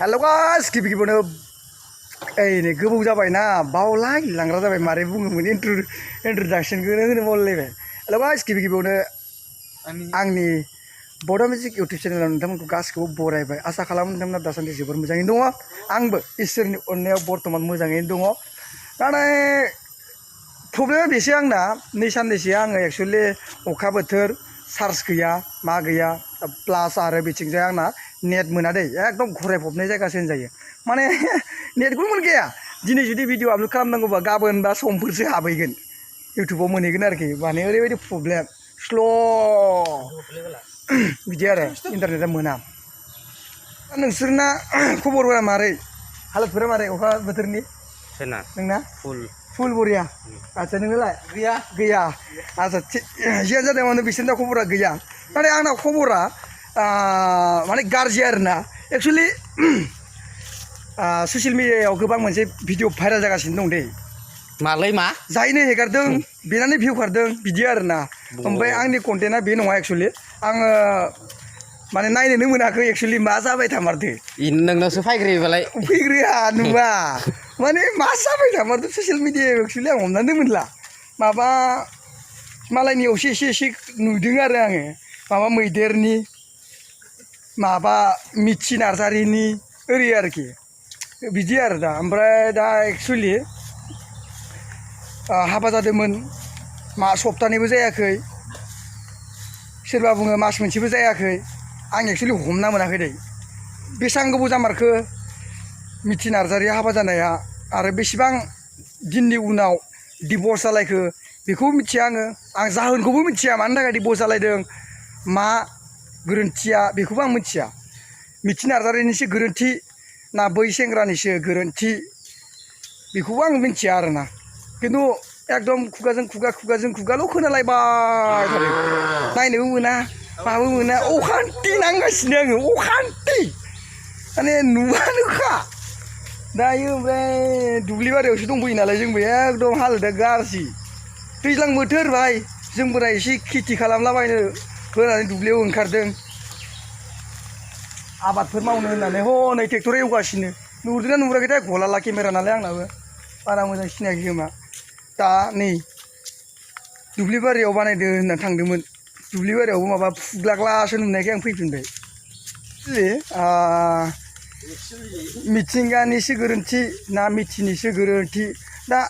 Hello guys गिबि गिबियावनो नै गोबाव जाबायना बावलाय लांग्रा जाबाय मारै बुङोमोन इन्ट्रोडाक्शनखौनो होनो बावलायबाय। हेलो गाइस गिबि गिबियावनो आंनि बड' मिउजिक इउटुब चेनेलाव नोंथांमोनखौ गासिखौबो बरायबाय। आसा खालामो नोंथांमोना दासान्दि जोबोर मोजाङैनो दङ। आंबो इसोरनि अननायाव बर्थमान मोजाङैनो दङ। नाथाय प्रब्लेमा बेसो आंना नै साननैसो आङो एक्चुअलि अखा बोथोर चार्ज गैया मा गैया प्लास आरो बिथिंजाय आंना नेट मोना दै एकदम घरायफबनाय जायगासो होनजायो माने नेटखौनो मोनखाया। दिनै जुदि भिडिअ आपल'ड खालामनांगौबा गाबोन बा समफोरसो हाबहैगोन इउटुबाव मोनहैगोन आरोखि माने ओरैबायदि प्रब्लेम स्ल' बिदि आरो इन्टारनेटा मोना। नोंसोरना खबरफोरा मारै हालोदफोरा मारै अखा बोथोरनि नोंना फुल बरिया आच्छा नोंनालाय गैया आच्छा जियानो जादों माने बिसोरना खबरा गैया नाथाय आंना खबरा माने गाज्रि आरोना एक्चुअलि ससियेल मिडियायाव गोबां मोनसे भिडिअ भाइरेल जागासिनो दं दै मालै मा जायनो हेगारदों बेनानो भिउ खारदों बिदि आरोना। ओमफ्राय आंनि कन्टेन्टआ बे नङा एक्चुअलि आङो माने नायनोनो मोनाखै एक्चुअलि मा जाबाय थामारदो नोंनावसो फैग्रोयोबालाय फैग्रोया नुवा माने मा जाबाय थामारदो ससियेल मिडियायाव एक्चुअलि आं हमनानै मोनला माबा मालायनियावसो एसे नुदों आरो आङो माबा मैदेरनि माबा मिथि नार्जारिनि ओरै आरोखि बिदि आरो दा ओमफ्राय दा एक्चुअलि हाबा जादोंमोन मा सप्तानैबो जायाखै सोरबा बुङो मास मोनसेबो जायाखै आं एक्चुअलि हमना मोनाखै दै बेसेबां गोबाव जामारखो मिथि नार्जारिया हाबा जानाया आरो बेसेबां दिननि उनाव डिभर्स जालायखो बेखौबो मिथिया आं जाहोनखौबो मिथिया मानि थाखाय डिभर्स जालायदों मा गोरोन्थिया बेखौबो आं मिथिया मिथि नार्जारिनिसो गोरोन्थि ना बै सेंग्रानिसो गोरोन्थि बेखौबो आं मिथिया आरोना खिन्थु एकदम खुगाजों खुगाल' खोनालायबाय थादों नायनोबो मोना माबो मोना अखान्थि नांगासिनो आङो अखान्थि माने नुवानोखा दायो ओमफ्राय दुब्लि बारियावसो दंफैयो नालाय जोंबो एकदम हालोदा गाज्रि दैज्लां बोथोर भाइ जोंफोरा एसे खेथि खालामलाबायनो होनानै दुब्लियाव ओंखारदों आबादफोर मावनो होननानै हनै ट्रेक्टर एवगासिनो नुदोंना नुराखैथाय गलाला केमेरा नालाय आंनाबो बारा मोजां सिनायाखै खोमा दा नै दुब्लि बारियाव बानायदो होनना थांदोंमोन दुब्लि बारियावबो माबा फुग्लाग्लासो नुनायखाय आं फैफिनबाय मिथिंगानिसो गोरोन्थि ना मिथिनिसो गोरोन्थि दा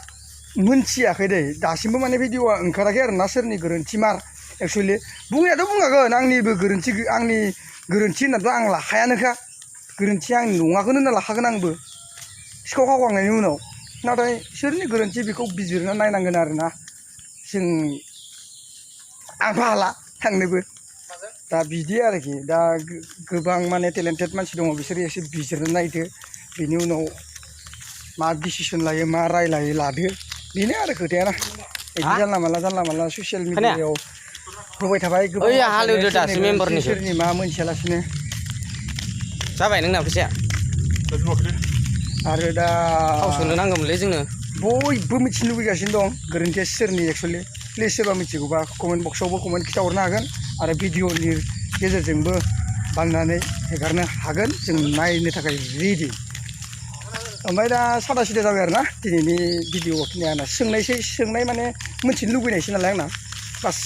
मोनथियाखै दै दासिमबो माने भिडिअआ ओंखाराखै आरोना सोरनि गोरोन्थि मार एक्चुअलि बुंनायाथ' बुंखागोन आंनिबो गोरोन्थि आंनि गोरोन्थि होननाथ' आं लाखायानोखा गोरोन्थिया आंनि नङाखौनो होनना लाखागोन आंबो सिखाव खावखांनायनि उनाव नाथाय सोरनि गोरोन्थि बेखौ बिजिरना नायनांगोन आरोना जों आंथ' हाला थांनोबो दा बिदि आरोखि दा गोबां माने टेलेन्टेड मानसि दङ बिसोरो एसे बिजिरना नायदो बेनि उनाव मा डिसिसन लायो मा राय लायो लादो बेनो आरो खोथायाना बिदि जानला मानला ससियेल मिडियायाव होबाय थाबाय गोबां सोरनि मा मोनथियालासिनो जाबाय नोंना फैसाया आरो दा सोनो नांगौमोनलै जोंनो बयबो मिथिनो लुबैगासिनो दं गोरोन्थिया सोरनि एक्चुअलि प्लिज सोरबा मिथिगौबा कमेन्ट बक्सआवबो कमेन्ट खिथाहरनो हागोन आरो भिडिअनि गेजेरजोंबो बांनानै हेगारनो हागोन जों नायनो थाखाय रेडि। ओमफ्राय दा सादा सिदा जाबाय आरोना दिनैनि भिडिअ खिनिया आंना सोंनाय माने मिथिनो लुबैनायसै नालाय आंना बास